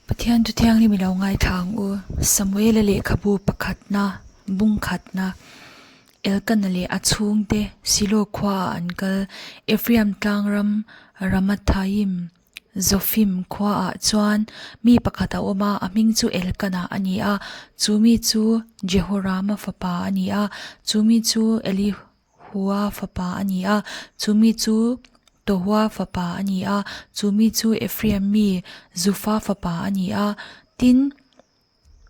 Pathian Thu Thianghlim i lo ngaithla ang u. Samuela lehkhabu pakhatna, bung khatna, Elkana leh a chhungte Silo khuaah an kal. Ephraim tlangram Ramathaim Zophim khuaah chuan mi pakhat a awm a, a hming chu Elkana a ni a, chu mi chu Jehorama fapa a ni a, chu mi chu Elihua fapa a ni a, chu mi chu Tohua fapa a ni a, chu mi chu Ephraim mi Zufa fapa a ni a, tin,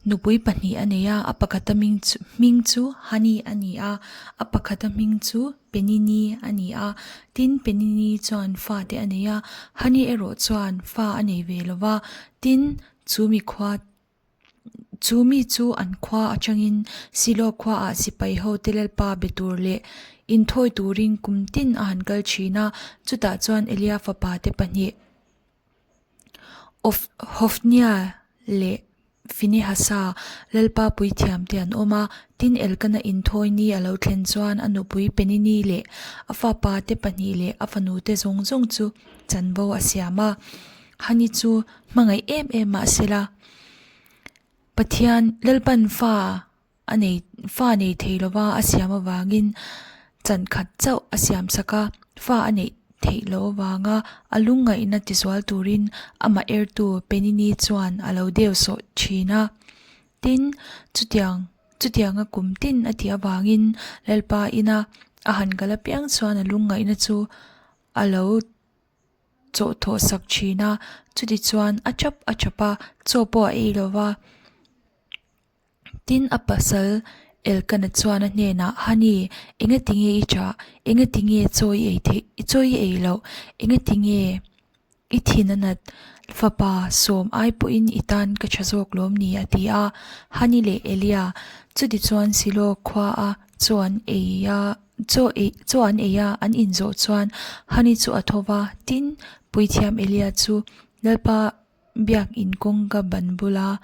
Nupui pahnih a nei a, a pakhata hming chu hming chu Hani a ni a, a pakhata hming chu Penini a ni a. Tin, Penini chuan fate a nei a, Hani erawh chuan fa a nei ve lo va. Tin, chu mi khua chu mi chu an khua atangin Silo khuaah sipai hote Lalpa be tur leh inthawi turin kum tin a han kal thin a, chutah chuan Elia fapate pahnih Hofnia leh Finehasa Lalpa puithiam te an awm a, tin Elkana inthawi ni a lo thlen chuan a nupui Penini leh a fapa te pahnih leh a fanu te zawng zawng chu chanvo a siam a. Hani chu hmangaih em em mah sela Pathian Lalpan fa a nei fa nei thei lova a siam avangin chan khat chauh a siam sak a, fa a neih theih loh avanga a lungngaihna tizual turin amah ertu Penini chuan a lo deu sawh thin a. Tin, chutiang chutianga kum tin a tih avangin Lalpa ina a han kal apiang chuan a lungngaihna chu a lo chawhthawh sak thin a, chutichuan a chap a chap a, chaw pawh a ei lova. Tin, a pasal Elkana chuan a hnenah, Honey, engatinge i ṭah? Engatinge chaw i ei theih, chaw i ei loh? Engatinge i thin a nat? Fapa sawm ai pawhin i tan ka ṭha zawk lawm ni? a ti a. Honey leh Elia, chutichuan Silo khuaa chaw an ei a, chaw ei, chaw an ei a, an inzawh chuan Honey chu a tho va. Tin, puithiam Elia chu Lalpa biakin kawngka ban bula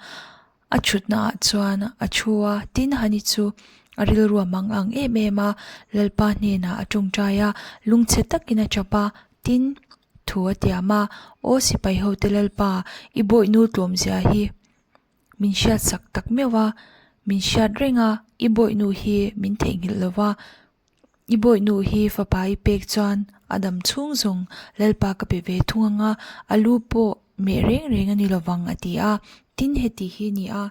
A thutna ah chuan a thu a, tin Hani chu a rilru a mang ang em em a, Lalpa hnenah a tawngtai a, lungchhe takin a tap a, tin thu a tiam a, Aw sipai hote Lalpa, i bawihnu tlawmzia hi min hriat sak tak meuh a, min hriat reng a, i bawihnu hi min theihnghilh lo va, i bawihnu hi fapa i pek chuan a dam chhung zawng Lalpa ka pe ve thung ang a, a lu pawh meh reng reng a ni lovang a ti a, tin heti hi ni a.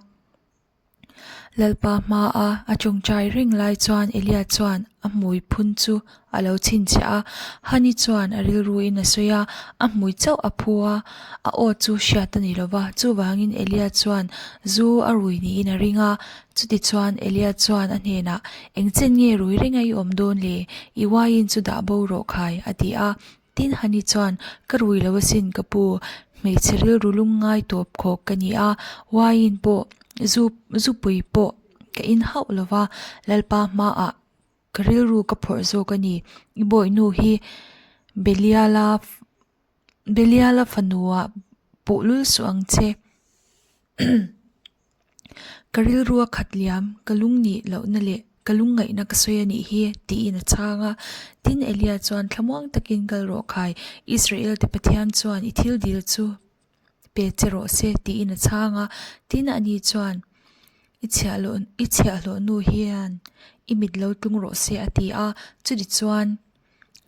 Lalpa hmaa a tawngtai reng lai chuan Elia chuan a hmui phun chu a lo chhinchhiah a, Hani chuan a rilruin a sawi a, a hmui chauh a phu a, a aw chu hriat a ni lova, chuvangin Elia chuan zu a rui niin a ring a, Chutichuan Elia chuan a hnenah, Eng chen nge rui renga i awm dawn le? I uaiin chu dah bo rawh khai, a ti a. Tin Hani chuan, Ka rui lo asin ka pu, hmeichhe rilru lungngai tawp khawk ka ni a, uaiin pawh zu zupui pawh ka in hauh lo va, Lalpa hmaah ka rilru ka phawrh zawk a ni. I bawihnu hi Beliala Beliala fanuah puh lul suh ang che. Ka rilru a khat liam, ka lung nih lohna leh ka lungngaihna ka sawi a nih hi, tiin a chhang a. Tin, Elia chuan thlamuang takin kal rawh khai, Israel te Pathian chuan i thil dil chu pe che rawh se, tiin a chhang a. Tin, ani chuan, I chhiahhlawh, i chhiahhlawh nu hian i mit lo tlung rawh se, a ti a. Chutichuan,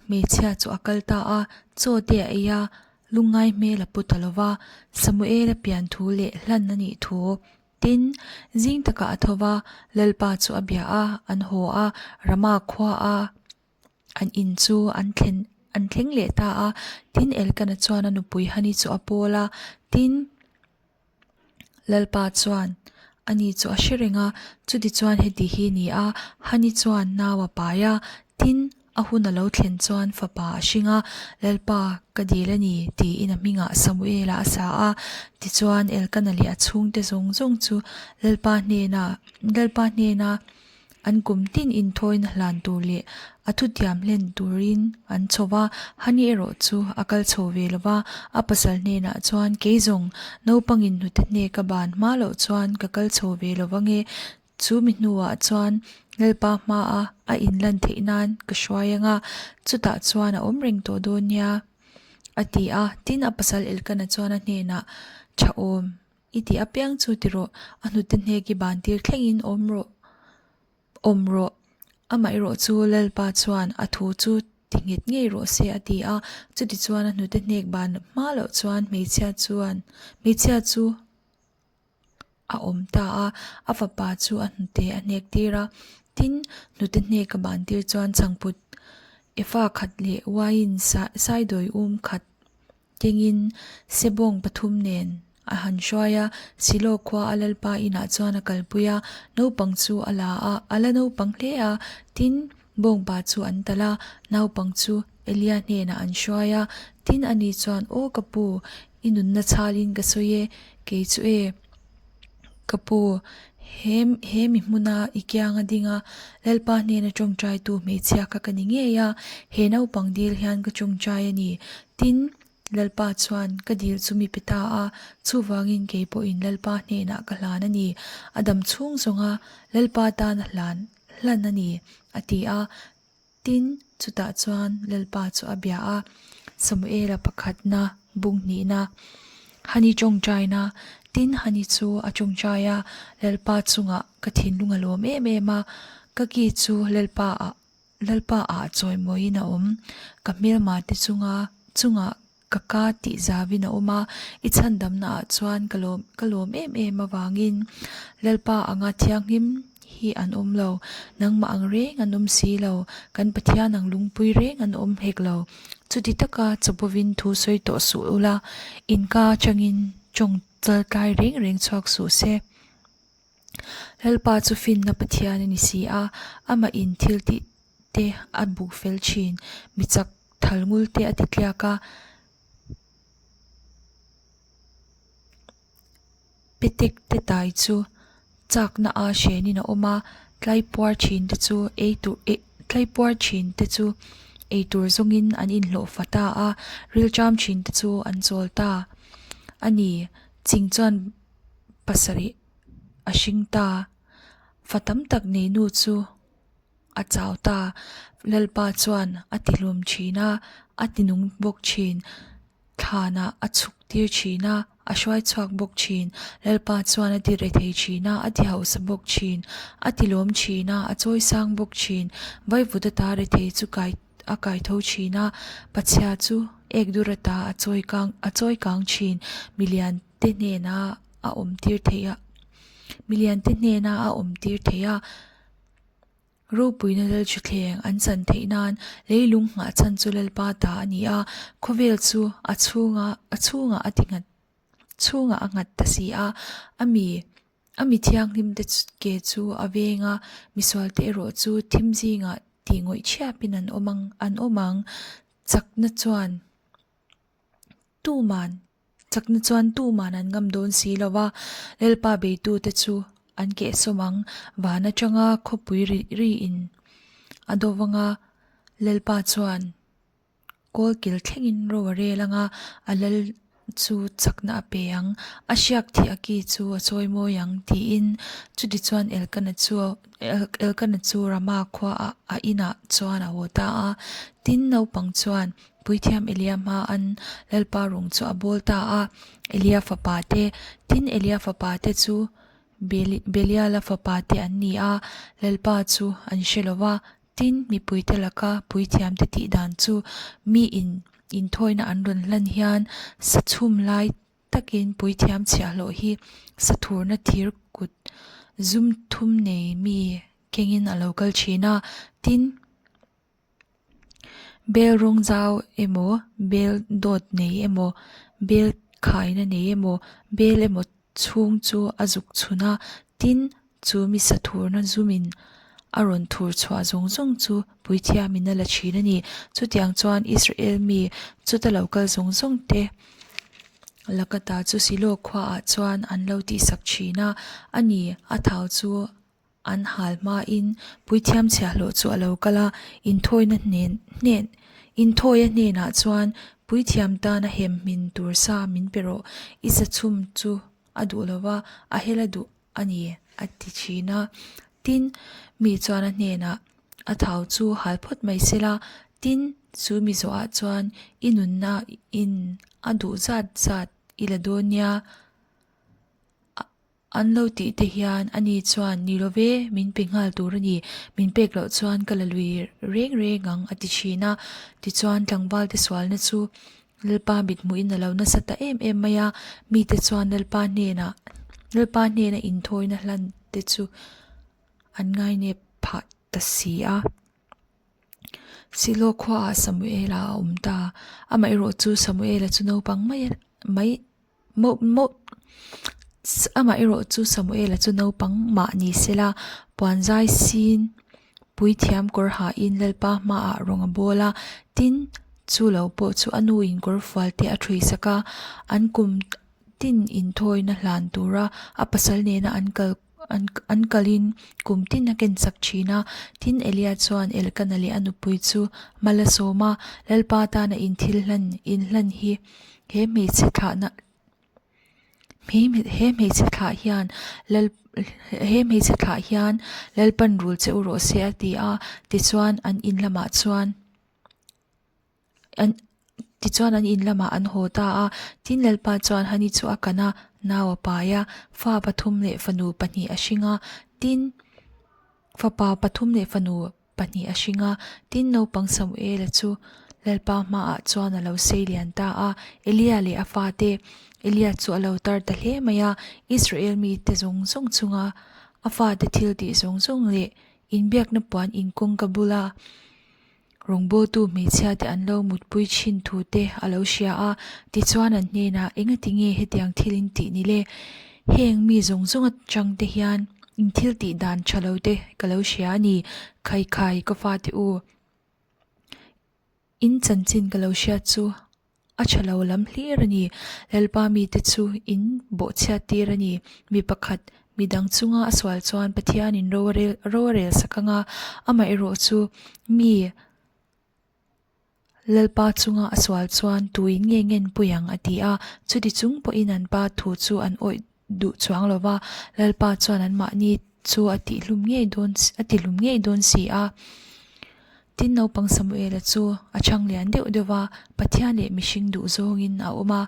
hmeichhia chu a kal ta a, chaw te a ei a, Lungngai hmel a pu ta lo va, Samuela pian thu leh hlan a nih thu. Tin, zing takah a tho va, Lalpa chu a bia a, an haw a, Rama khua a an in chu an thlen an thleng leh ta a. Tin, Elkana chuan a nupui Hani chu a pawl a, tin, Lalpa chuan ani chu a hre reng a, chutichuan heti hi ni a, Hani chuan nau a pai a, tin, a hun a lo thlen chuan fapa a hring a, Lalpa, ka dil a ni, tiin a hmingah Samuela a sa a. Tichuan, Elkana leh a chhungte zawng zawng chu Lalpa hnena Lalpa hnena An kum tin inthawina hlan tur leh a thutiam hlen turin an chho va, Hani erawh chu a kal chho ve lo va, a pasal hnenah chuan, Kei zawng, naupangin hnute hne ka ban hma loh chuan ka kal chho ve lo va nge, chu mi hnuah chuan Lalpa hmaa a inlan theih nan ka hruai ang a, chutah chuan a awm reng tawh dawn nia, a ti a. Tin, a pasal Elkana chuan a hnenah, Tha awm. I tih apiang chu ti rawh, a hnute hnek i ban tir thlengin awm rawh, awm rawh. Amaherawh chu Lalpa chuan a thu chu ti nghet ngei rawh se a ti a. Chutichuan a hnute hnek ban hma loh chuan hmeichhia chuan hmeichhia chu a awm ta a, a fapa chu a hnute a hnek tir a. Tin, hnute hnek a ban tir chuan chhangput efa khat leh uaiin saidawi um khat Kengin sebawng pathum nen a han hruai a, Silo khua a Lalpa inah chuan a kalpui a, naupang chu a la a, a la naupang hle a, tin, bawngpa chu an talh a, naupang chu Elia hnenah an hruai a, tin ani chuan, Aw ka pu, i nunna chhalin ka sawi e, kei chu e, ka pu, he he mi hmuna i kianga ding a, Lalpa hnena tawngtaitu hmeichhia kha ka ni ngei a, he naupang dil hian ka tawngtai a ni, Tin, Lalpa chuan ka dil chu mi pe ta a, chuvangin kei pawhin Lalpa hnenah ka hlan a ni, a dam chhung zawnga Lalpa tan a hlan hlan a ni, a ti a. Tin, chutah chuan Lalpa chu a bia a, Samuela pakhatna, bung hnihna, Hani tawngtaina, tin Hani chu a tawngtai a, Lalpa chungah ka thinlung a lawm em em a, ka ki chu Lalpa ah Lalpa ah chawimawiin a awm. Ka hmelma te chunga chungah ka ka tih zauin a awm a, i chhandamna ah chuan ka lawm ka lawm em em avangin Lalpa anga thianghlim hi an awm lo. Nangmah ang reng an awm si lo, kan Pathian ang lungpui reng an awm hek lo. Chuti taka chawpawin thu sawi tawh suh ula, inka atangin tawng chaltlai reng reng chhuak suh se. Lalpa chu finna Pathian a ni si a, amah in thil tih te a buk fel thin, mi chak thal ngul te a ti tliak a, petek te tai chu chakna a hrenin a awm a, tlaipuar thin te chu ei tur eh tlaipuar thin te chu ei tur zawngin an inhlawh fa ta a, rilṭam thin te chu an chawl ta a ni, ching chuan. pasarih a hring ta. Fa tam tak nei nu chu a chau ta. Lalpa chuan a ti hlum thin a, a ti nung bawk thin. Thlanah a chhuk tir thin a, a hruai chhuak bawk thin. Lalpa chuan a ti rethei thin a, a ti hausa bawk thin. A ti lawm thin a, a chawi sang bawk thin. Vaivut ata rethei chu kai a kai tho thin a, pachhia chu ek dur ata a chawi kang a chawi kang thin. Milian. te hnena a awm tir theih a milian te hnena a awm tir theih a ropuina lalthuthleng an chan theih nan leilung nghah chhan chu lalpa ta a ni a khawvel chu a chhunga a chhungah a ti nghat chhungah a nghat ta si a a mi a mi thianghlim te ke chu a veng a misual te erawh chu thim zingah tih ngawih chhiapin an awm ang an awm ang chakna chuan tuman. Chakna chuan tuman an ngam dawn si lo va, Lalpa beitute chu an kehsawm ang. Van atanga khawpui ri riin a do vang a, Lalpa chuan kawl kil thlengin ro a rel ang a, a lal chu chakna a pe ang. A hriak thih a ki chu a chawi mawi ang, tiin. Chutichuan Elkana chu Elkana chu Rama khuaah a inah chuan a haw ta a. Tin, naupang chuan Puithiam Elia hma an Lalpa rung chu a bawl ta a, Elia fapa te, tin Elia fapa te chu Beliala fapa te an ni a, Lalpa chu an hre lo va, tin mipuite laka puithiam te tih dan chu mi in inthawina an rawn hlan hian sa chhum lai takin puithiam chhiahhlawh hi sathurna thir kut zum thum nei mi kengin a lo kal thin a, tin. Bel rawng zau emaw bel dawt nei emaw bel khaina nei emaw bel emaw chhung chu a zuk chhun a tin chu mi sathurna zumin a rawn thur chhuah zawng zawng chu puithiamin a la thin a ni chutiang chuan Israel mi chuta lo kal zawng zawng te lakata chu Silo khuaah chuan an lo tihsak thin a a ni a thau chu. An hal hmain puithiam chhiahhlawh chu a lo kal a, inthawina hnen hnen inthawia hnenah chuan puithiam tana hem hmin tur sa min pe rawh, i sa chhum chu a duh lo va, a hel a duh a ni a ti thin a. Tin, mi chuan a hnenah a thau chu hal phawt mai sela, tin, chu mi zawhah chuan i nunna in a duh zat zat i la dawn nia. An lo tih te hian ani chuan, Ni lo ve, min pe nghal tur a ni, min pek loh chuan ka la lui reng reng ang, a ti thin a. Tichuan tlangvalte sualna chu Lalpa mithmuhin a lo nasa ta em em mai a, mite chuan Lalpa hnenah Lalpa hnena inthawina hlan te chu an ngainep phah ta si a. Silo khuaah Samuela a awm ta. Amaherawhchu Samuela chu naupang mai mai mauh mauh Amaherawhchu Samuela chu naupang mah ni sela puanzai sin puithiam kawr hain Lalpa hmaah rawng a bawl a, tin chu lo pawh chu a nuin kawr fual te a thuisak a, an kum tin inthawina hlan tura a pasal nena an kal An kalin kum tin a kensak thin a, tin Elia chuan Elkana leh a nupui chu mal a sawm a, Lalpa tana in thil hlan in hlan hi he hmeichhe thlahna he hmeichhe thlah hian Lal he hmeichhe thlah hian Lalpan rul che u rawh se a ti a, tichuan an in lamah chuan. An tichuan an in lamah an haw ta a, tin Lalpa chuan Hani chu a kan a, nau a pai a, fa pathum leh fanu pahnih a hring a, tin fapa pathum leh fanu pahnih a hring a, tin naupang Samuela chu Lalpa hmaah chuan a lo sei lian ta a, Elia leh a fate Elia chu a lo tar ta hle mai a, Israel mite zawng zawng chunga a fate thil tih zawng zawng leh inbiakna puan inkawngka bula Rawngbawltu hmeichhia te an lo mutpui thin thu te a lo hria a, tichuan an hnenah, Engati nge hetiang thil in tih ni le? Heng mi zawng zawng atang te hian in thil tih dan tha lo te ka lo hria a ni, khai khai ka fate u, in chanchin ka lo hriat chu a tha lo lam hlir a ni. Lalpa mite chu in bawhchhiat tir a ni. Mi pakhat, mi dang chunga a sual chuan Pathianin ro a rel ro a rel sak ang a, amaherawh chu mi Lalpa chunga a sual chuan tuin nge ngenpui ang a ti a. Chuti chung pawhin an pa thu chu an awih duh chuang lo va, Lalpa chuan anmahni chu a tihlum ngei dawn a tihlum ngei dawn si a. Tin naupang Samuela chu a chhang lian deuh deuh va, Pathian leh mihring duh zawngin a awm a.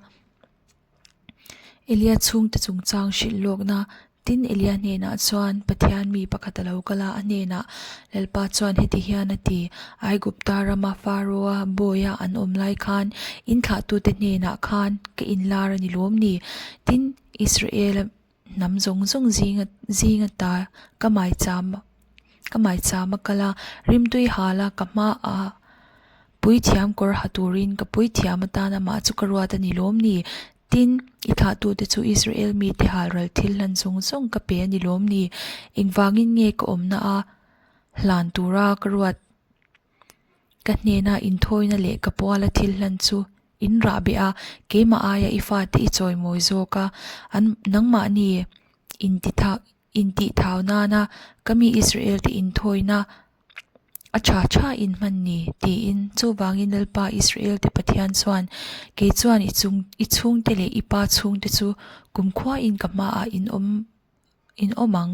Elia chhungte chungchang hrilh lawkna Tin Elia hnenah chuan Pathian mi pakhat a lo kal a, a hnenah Lalpa chuan heti hian a ti, Aigupta rama Pharaoh-a bawia an awm lai khan in thlahtute hnenah khan ka inlar a ni lawm ni? Tin, Israel-a hnam zawng zawng zinga zinga ta ka maicham ka maicham a kal a, rimtui hal a ka hmaah puithiam kawr ha turin ka puithiam atan amah chu ka ruat a ni lawm ni? Tin, i thlahtute chu Israel mite halral thil hlan zawng zawng ka pe a ni lawm ni? Engvangin nge ka awmna a hlan tura ka ruat ka hnena inthawina leh ka puala thil hlan chu in rah beh a, keimah aia i fate i chawimawi zawk a, an nangmahni intihthau nana ka mi Israel te inthawina a tha tha in hman ni tiin chuvangin Lalpa Israel te Pathian chuan kei chuan i chung i chhungte leh i pa chhungte chu kumkhuain ka hmaah in awm in awm ang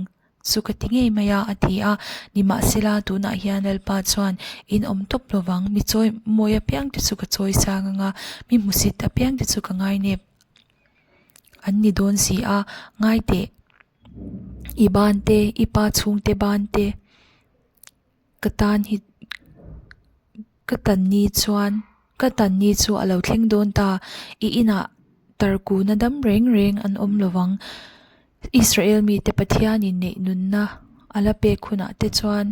chu ka ti ngei mai a a ti a. Nimahsela tunah hian Lalpa chuan in awm tawp lovang mi chawi mawi apiang te chu ka chawi sang anga mi hmusit apiang te chu ka ngainep an ni dawn si a ngai teh. I ban te, i pa chhungte ban te ka tan hi ka tan ni chuan ka tan ni chu a lo thleng dawn ta. I inah tarkuna dam reng reng an awm lo vang. Israel mite Pathianin neih nunna a la pek hunah te chuan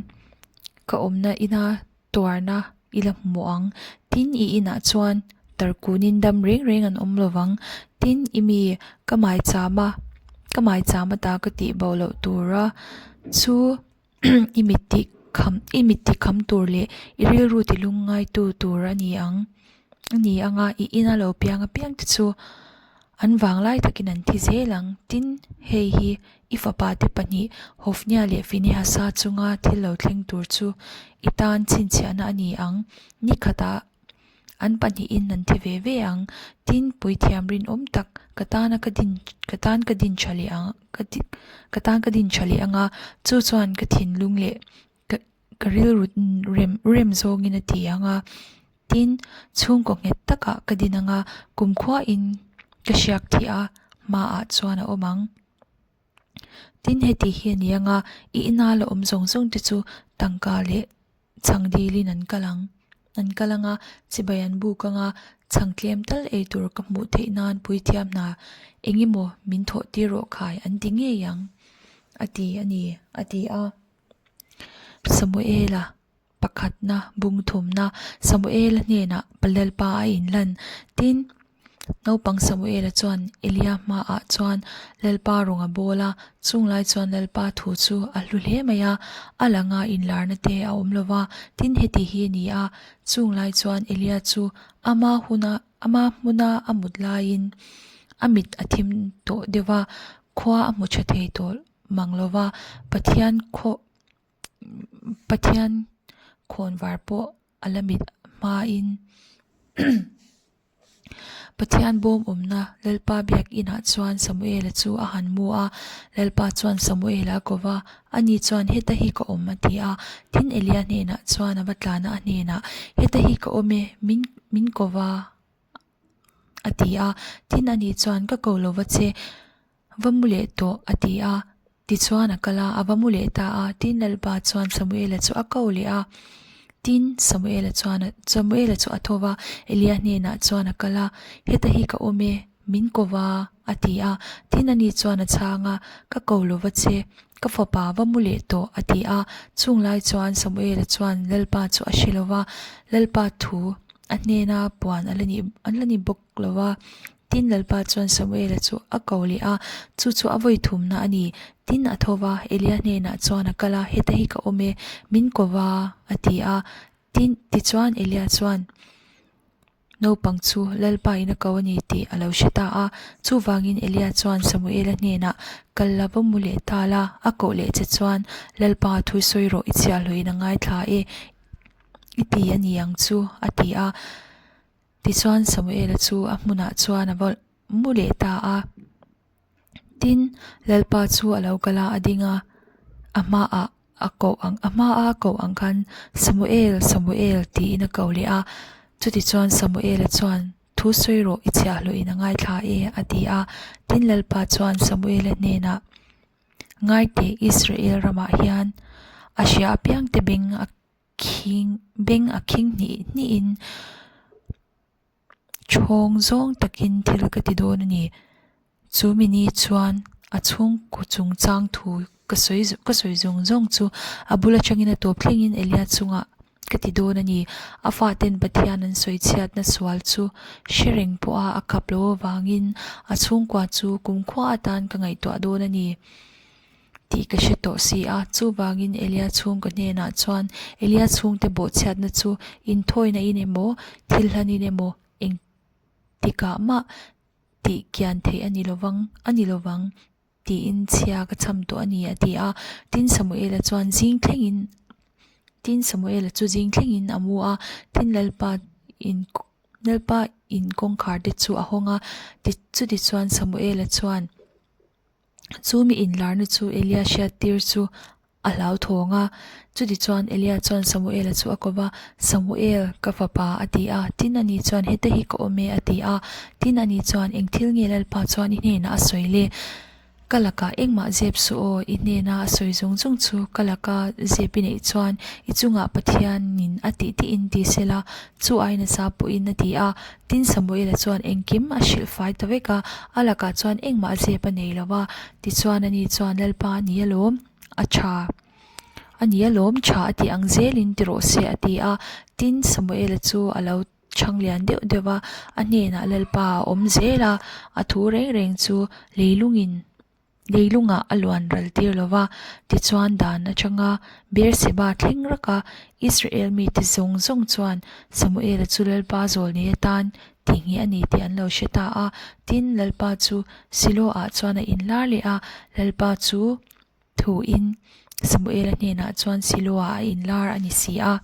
ka awmna ina tuarna i la hmu ang. Tin, i inah chuan tarkunin dam reng reng an awm lo vang. Tin, i mi ka maicham a, ka maicham ata ka tih bo loh tura chu i mit tih kham, i mit tih kham tur leh i rilru ti lungngaitu tur a ni ang. A ni ang a, i ina lo piang apiang te chu an vanglai takin an thi zel ang. Tin, hei hi i fapa te pahnih Hofnia leh Finehasa chunga thil lo thleng tur chu i tan chhinchhiahna a ni ang. Ni khatah an pahnihin an thi ve ve ang. Tin, puithiam rinawm tak ka tana ka din ka tan ka din tha leh ang ka tan ka din tha leh ang a, chu chuan ka thinlung leh Ka ka rilru rem rem zawngin a ti ang a, tin chhungkaw nghet takah ka din ang a, kumkhuain ka hriak thih a hmaah chuan a awm ang. Tin, heti hi a ni ang a, i ina la awm zawng zawng te chu tangka leh chhang dilin an kal ang. An kal ang a, chibai an buk ang a, chhang tlem tal ei tur ka hmuh theih nan puithiam hna eng emaw min thawh tir rawh khai an ti ngei ang, a ti a ni, a ti a. Samuela pakhatna bung thumna Samuela hnenah Lalpa a inlan. Tin, naupang Samuela chuan Elia hmaah chuan Lalpa rawng a bawl a, chung lai chuan Lalpa thu chu a hlu hle mai a, a langa inlarna te a awm lo va. Tin, heti hi a ni a, chung lai chuan Elia chu ama huna ama hmuna a mut laiin a mit a thim tawh deuh va, khua a hmu tha thei tawh mang lo va, Pathian khaw Pathian khawnvar pawh a la mit hmain Pathian bawm awmna Lalpa biakinah chuan Samuela chu a han mu a, Lalpa chuan Samuela a ko va, ani chuan heta hi ka awm a ti a. Tin Elia hnenah chuan a va tlan a, a hnenah, Heta hi ka awm e, min min ko va a ti a. Tin ani chuan ka ko lo va che. Va mu leh tawh, a ti a. Tichuan a kal a, a va mu leh ta a. Tin, Lalpa chuan Samuela chu a ko leh a. Tin, Samuela chuan Samuela chu a tho va, Elia hnenah chuan a kal a, Heta hi ka awm e, min ko va, a ti a. Tin, ani chuan a chhang a, Ka ko lo va che, ka fapa va mu leh tawh, a ti a. Chung lai chuan Samuela chuan Lalpa chu a hre lo va, Lalpa thu a hnena puan a la nih an la ni bawk lo va. Tin, Lalpa chuan Samuela chu a ko leh a, chu chu a vawi thumna a ni. Tin, a tho va, Elia hnenah chuan a kal a, Heta hi ka awm e, min ko va, a ti a. Tin, tichuan Elia chuan naupang chu Lalpa in a ko a ni tih a lo hre ta a. Chuvangin Elia chuan Samuela hnenah, Kal la va mu leh ta la, a koh leh che chuan Lalpa thu sawi rawh i chhiahhlawhin a ngaithla e, i ti a ni ang chu, a ti a. Tichuan Samuela chu a hmunah chuan a va mu leh ta a. Tin, Lalpa chu a lo kal a, a ding a, a hmaah a koh ang a hmaa a koh ang khan Samuel, Samuel tiin a koh leh a. Chutichuan Samuela chuan, Thu sawi rawh, i chhiahhlawhin a ngaithla e, a ti a. Tin, Lalpa chuan Samuela hnenah, Ngaiteh, Israel ramah hian a hria apiangte beng a khing beng a khing hnih hnihin chhawng zawng takin thil ka ti dawn a ni. Chu mi ni chuan a chhungkaw chungchang thu ka sawi ka sawi zawng zawng chu a bul atangin a tawp thlengin Elia chungah ka ti dawn a ni. A faten Pathian an sawi chhiatna sual chu hre reng pawha a khap loh avangin a chhungkua chu kumkhua atan ka ngaihtuah dawn a ni. tih ka hre tawh si a. Chuvangin Elia chhungkaw hnenah chuan Elia chhungte bawhchhiatna chu inthawina in emaw, thil hlanin emaw eng tikah mah tih kian theih a ni lovang, a ni lovang tiin chhia ka chham tawh a ni a ti a. Tin Samuela chuan zing thlengin Tin Samuela chu zing thlengin a mu a, tin Lalpa in Lalpa in kawngkhar te chu a hawng a. Chutichuan Samuela chuan. Chu mi inlarna chu Elia hriattir chu a hlauthawng a. Chutichuan Elia chuan Samuela chu a ko va, Samuel, ka fapa, a ti a. Tin, ani chuan, Heta hi ka awm e, a ti a. Tin, ani chuan, Eng thil nge Lalpa chuan i hnenah a sawi le? Ka lakah engmah zep suh aw, i hnena a sawi zawng zawng chu ka laka zep i neih chuan i chungah Pathianin a tih tihin ti sela, chu ai nasa pawhin a ti a. Tin, Samuela chuan engkim a hrilh fai ta vek a, a lakah chuan engmah zep a nei lo va. Tichuan ani chuan, Lalpa a ni alawm, a tha a ni alawm, tha a tih ang zelin ti rawh se, a ti a. Tin, Samuela chu a lo chhang lian deuh deuh va, a hnenah Lalpa a awm zel a, a thu reng reng chu leilungin Leilungah a luan ral tir lo va, tichuan dan atanga Beerseba thleng raka Israel mite zawng zawng chuan Samuela chu Lalpa zawlnei atan tih ngheh a ni tih an lo hre ta a. Tin, Lalpa chu Siloah chuan a inlar leh a, Lalpa chu thuin Samuela hnenah chuan Siloah a inlar a ni si a.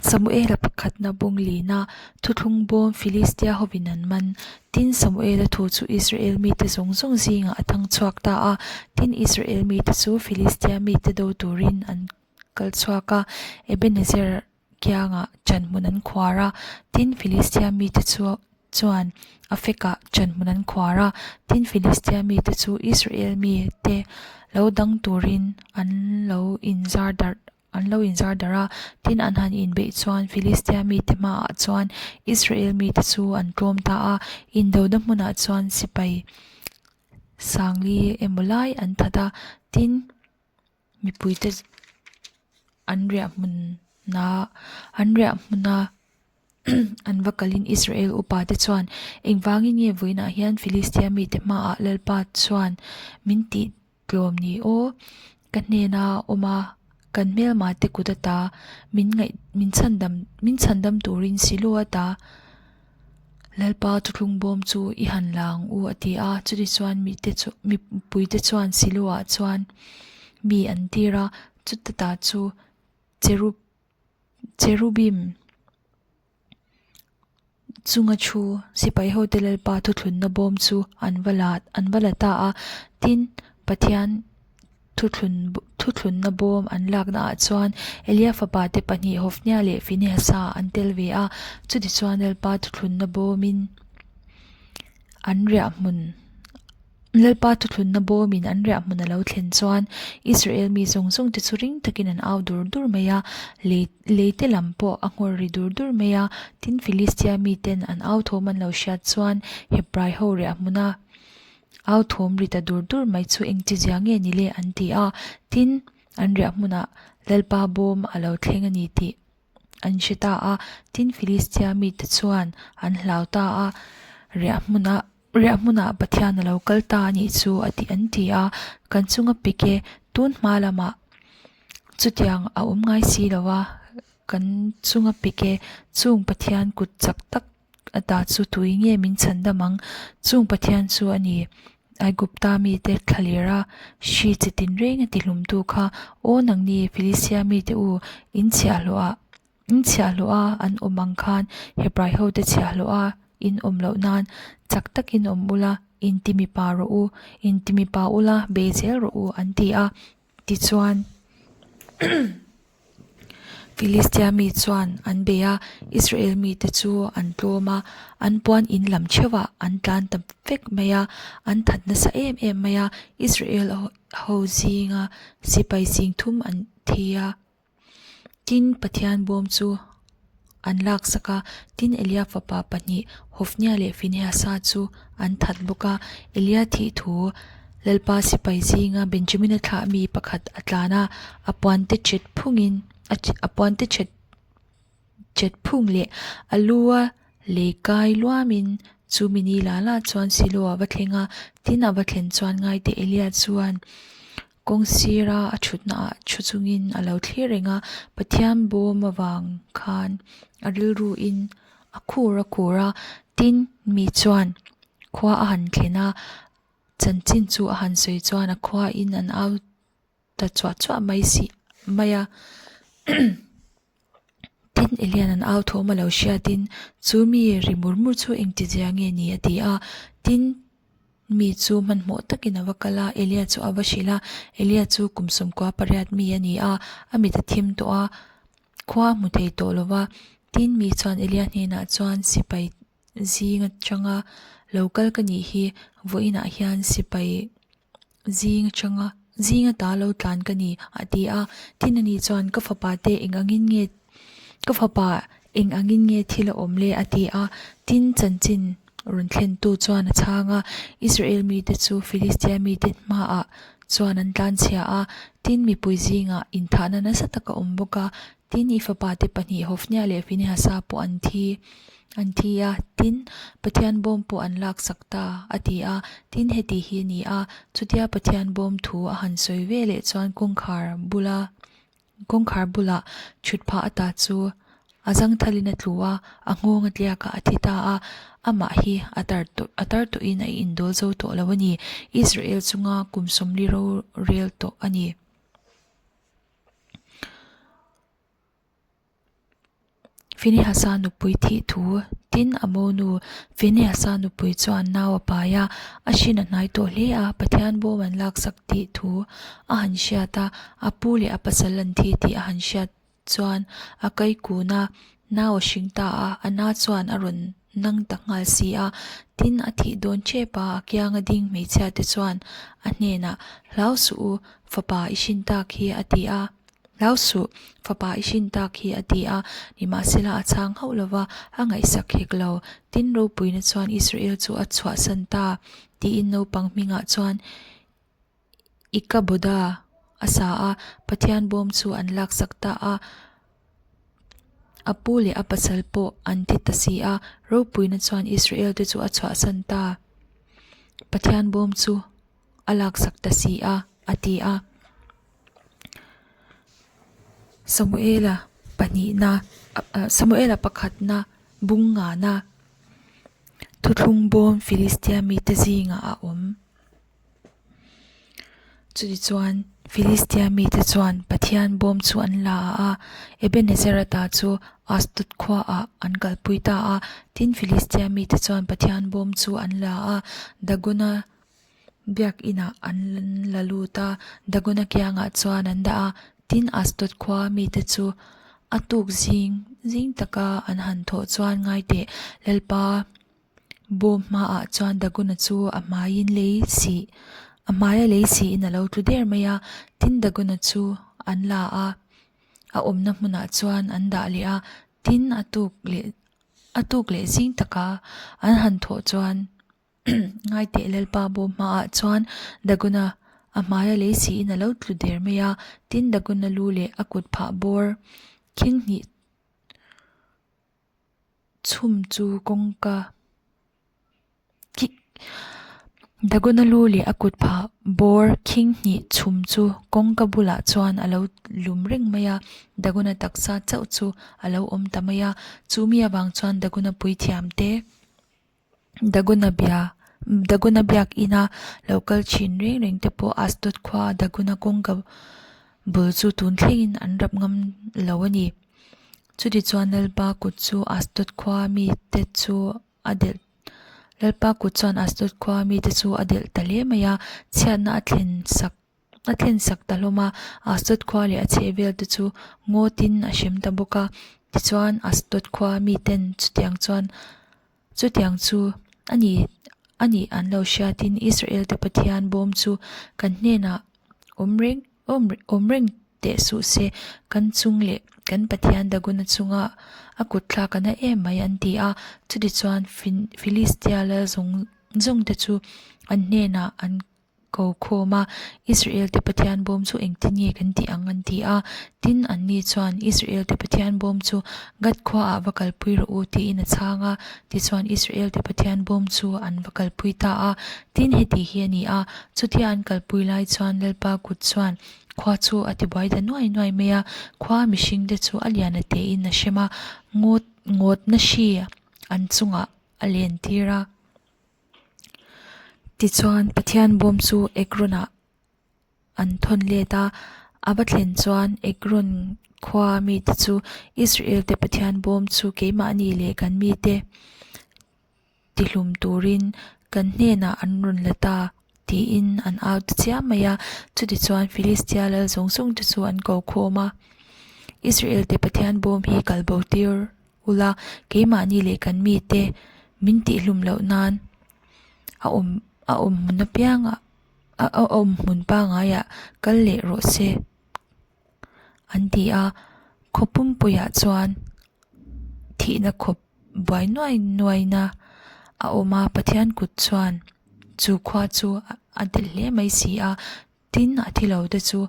Samuela pakhatna bung lina thuthlung bawm Filistia hovin an man. Tin, Samuela thu chu Israel mite zawng zawng zingah a thang chhuak ta a. Tin, Israel mite chu Filistia mite do turin an kal chhuak a, Ebenezer kiangah chanhmun an khuar a. Tin, Filistia mite chu. chuan Afekah ṭanhmun an khuar a. Tin, Filistia mite chu Israel mite lo dang turin an lo inzar darh an lo inzar darh a. Tin, an han inbeih chuan Filistia mite hmaah chuan Israel mite chu an tlawm ta a. Indona hmunah chuan sipai sangli emaw lai an that a. Tin, Mipuite an riah hmuna an riah hmuna an va kalin Israel upate chuan engvangin nge vawiinah hian Filistia mite hmaah Lalpa chuan min tih tlawm ni aw? Ka hnena awm a, kan hmelma te kut ata min ngaih min chhandam min chhandam turin Silo ata Lalpa thuthlung bawm chu i han la ang u a ti a. Chutichuan mite chu mipuite chuan Silo-ah chuan mi an tir a, chuta ta chu cherub cherubim chunga thu sipai hote Lalpa thuthlunna bawm chu an va la an va la ta a. Tin, Pathian Thuthlun thuthlunna bawm an lakna ah chuan Elia fapa te pahnih Hofnia leh Finehasa an tel ve a, chutichuan Lalpa thuthlunna bawmin an riahhmun Lalpa thuthlunna bawmin an riahhmun a lo thlen chuan Israel mi zawng zawng te chu ring takin an au dur dur mai a, lei lei te lam pawh a nghawr ri dur dur mai a, tin Filistia miten an au thawm an lo hriat chuan Hebrai ho riahhmuna Au thawm ri ta dur dur mai chu engti zia nge ni le an ti a, tin, an riah hmunah Lalpa bawm a lo thleng a ni tih an hre ta a. Tin, Filistia mite chuan an hlau ta a, riah hmunah riah hmunah Pathian a lo kal ta a nih chu a ti an ti a, kan chunga pik e, tun hma lamah chutiang a awm ngai si lo a, kan chunga pik e, chung Pathian kut chak tak A ta chu tui nge min chhan dam ang? Chung Pathian chu a ni. Aigupta mite thlaler a, hri chi tinreng a tihlumtu kha, Aw nangni Filistia mite u, in chhiahhlawh ah, in chhiahhlawh a an awm ang khan Hebrai hote chhiahhlawh a in awm loh nan chak takin awm ula, inti mipa rawh u, inti mipa ula, bei zel rawh u, an ti a. Tichuan. Filistia mi chuan an bei a, Israel mite chu an tlawm a, an puan in lam theuhah an tlan ta vek mai a, an that nasa em em mai a, Israel ho zinga sipai zing thum an thi a. Tin, Pathian bawm chu an laksak a, tin Elia fapa pahnih Hofnia leh Finehasa chu an that bawk a. Elia thih thu Lalpa sipai zinga Benjamina thlah mi pakhat a tlan a, a puante chet phungin a puante chet chet phung leh a lu a lei kai luamin chu mi ni la la chuan Silo a va thleng a, tin a va thlen chuan ngaite Elia chuan Kawng sira a thutna ah thu chungin a lo thlir reng a, Pathian bawm avang khan a rilru in a khur a khur a, tin mi chuan khua a han thlen a, chanchin chu a han sawi chuan a khua in an au ta chuah chuah mai si mai a. Tin Elian an au thawm a lo hriatin chu mi ri mur mur chu engtizia nge ni a ti a, tin mi chu hmanhmawh takin a va kal a, Elia chu a va hrilh a, Elia chu kum sawmkua pariat mi a ni a, a mit a thim tawh a, khua a hmu thei tawh lo va, tin mi chuan Elia hnenah chuan sipai zing atanga lo kal ka nih hi vawiinah hian sipai Zing atanga zing ata lo tlan ka ni a ti a, tin ani chuan ka fapa te eng angin nge ka fapa eng angin nge thil a awm le a ti a, tin chanchin rawn thlen tu chuan a chhang a, Israel mite chu Filistia mite hmaah chuan an tlan chhia a, tin mipui zingah inthahna nasa tak a awm bawk a, Tin, i fapate pahnih Hofnia leh Finehasa pawh an thi an thi a, tin, Pathian bawm pawh an laksak ta, a ti a. Tin, heti hi a ni a, chutia Pathian bawm thu a han sawi ve leh chuan kawngkhar bula kawngkhar bulah thutphah ata chu a zangthalin a tlu a, a nghawng a tliak a, a thi ta a. Amah hi a tar tawh a tar tawhin a indawl zo tawh lo a ni. Israel chunga kum sawmli rorel tawh a ni. Finehasa nupui thih thu tin a monu Finehasa nupui chuan nau a pai a, a hrin a hnai tawh hle a, Pathian bawm an laksak tih thu a han hriat a, a pu leh a pasal an thi tih a han hriat chuan a kaikun a, nau a hring ta a, a na chuan a rawn. nang ta nghal si a. Tin, a thih dawn ṭep a, a kianga ding hmeichhiate chuan a hnenah, Hlau suh u, fapa i hrin tak hi, a ti a. Hlau suh, fapa i hrin tak hi, a ti a. Nimahsela a chhang hauh lo va, a ngaihsak hek lo. Tin, ropuina chuan Israel chu a chhuahsan ta, tiin naupang hmingah chuan Ikaboda a sa a, Pathian bawm chu an laksak ta a. A pu leh a pasal pawh an ti ta si a, ropuina chuan Israel te chu a chhuahsan ta. Pathian bawm chu a laksak ta si a, a ti a. Samuela pahnihna Samuela pakhatna bung ngana thuthlung bawm Filistia mite zingah a awm. Chutichuan, Filistia mite chuan Pathian bawm chu an la a, Ebenezer ata chu Asdod khuaah an kalpui ta a. Tin, Filistia mite chuan Pathian bawm chu an la a, Dagona biakinah an la lut a, Dagona kiangah chuan an dah a. Tin, Asdod khua mite chu a tuk zing zing taka an han thawh chuan ngai teh, Lalpa, Bawm hmaah chuan Dagona chu a hmaiin lei sih a hmaia lei sihin a lo tlu der mai a, tin Dagona chu an la a, a awmna hmunah chuan an dah leh a, tin a tuk leh a tuk leh zing taka an han thawh chuan ngaiteh Lalpa bawm hmaah chuan Dagona a hmaia lei sihin a lo tlu der mai a, tin Dagona lu leh a kut phah bawr khing hnih chhum chu kawngka Dagona lu leh a kut phah bawr khing hnih chhum chu kawngka bulah chuan a lo lum reng mai a, Dagona taksa chauh chu a lo awm ta mai a, chu mi avang chuan Dagona puithiam te Dagona bia Dagona biak ina lo kal thin reng reng te pawh Asdod khua Dagona kawngka bul chu tun thlengin an rap ngam lo a ni. Chutichuan Lalpa kut chu Asdod khua mite chu a delh Lalpa kut chuan Asdod khua mite chu a delh ta hle mai a, chhiatna a thlen sak a thlen sak ta hlawm a, Asdod khua leh a chhehvel te chu ngawtin a hrem ta bawk a. Tichuan Asdod khua miten chutiang chuan chutiang chu a ni a nih an lo hriatin Israel te Pathian bawm chu kan hnenah awm reng awm reng teh suh se, kan chung leh kan Pathian Dagona chunga a kut thlak a na em mai an ti a. Chutichuan Philistia lal zawng zawng te chu an hnenah an ko khawm a, Israel te Pathian bawm chu engtin nge kan tih ang an ti a. Tin, anni chuan Israel te Pathian bawm chu Gath khuaah va kalpui rawh u tiin a chhang a. Tichuan Israel te Pathian bawm chu an va kalpui ta a. Tin, heti hi a ni a, chutia an kalpui lai chuan Lalpa kut chuan Khua chu a tibuai ta nuai nuai mai a, khua mihring te chu a lian a tein a hrem a, ngawt ngawtna hri an chungah a len tir a. Tichuan Pathian bawm chu Ekronah an thawn let a, a va thlen chuan Ekron khua mite chu Israel te Pathian bawm chu keimahni leh kan mite tihlum turin kan hnenah an rawn la ta tiin an au ta chiam mai a. Chutichuan Filistia lal zawng zawng te chu an ko khawm a, Israel te Pathian bawm hi kal bo tir ula, keimahni leh kan mite min tihlum loh nan a awm a awm hmun apiangah a awm hmun pangaiah kal leh rawh se an ti a. Khaw pumpuiah chuan thihna khawp buai nuai nuaina a awm a, Pathian kut chuan chu khua chu a delh hle mai si a, tin a thi lo te chu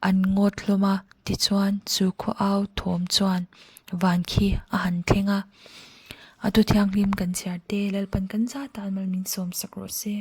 an ngawt hlawm a, tichuan chu khaw au thawm chuan van khi a han thleng a, a thu thianghlim kan chhiar te Lalpan kan zat a an mal min sawm sak rawh se.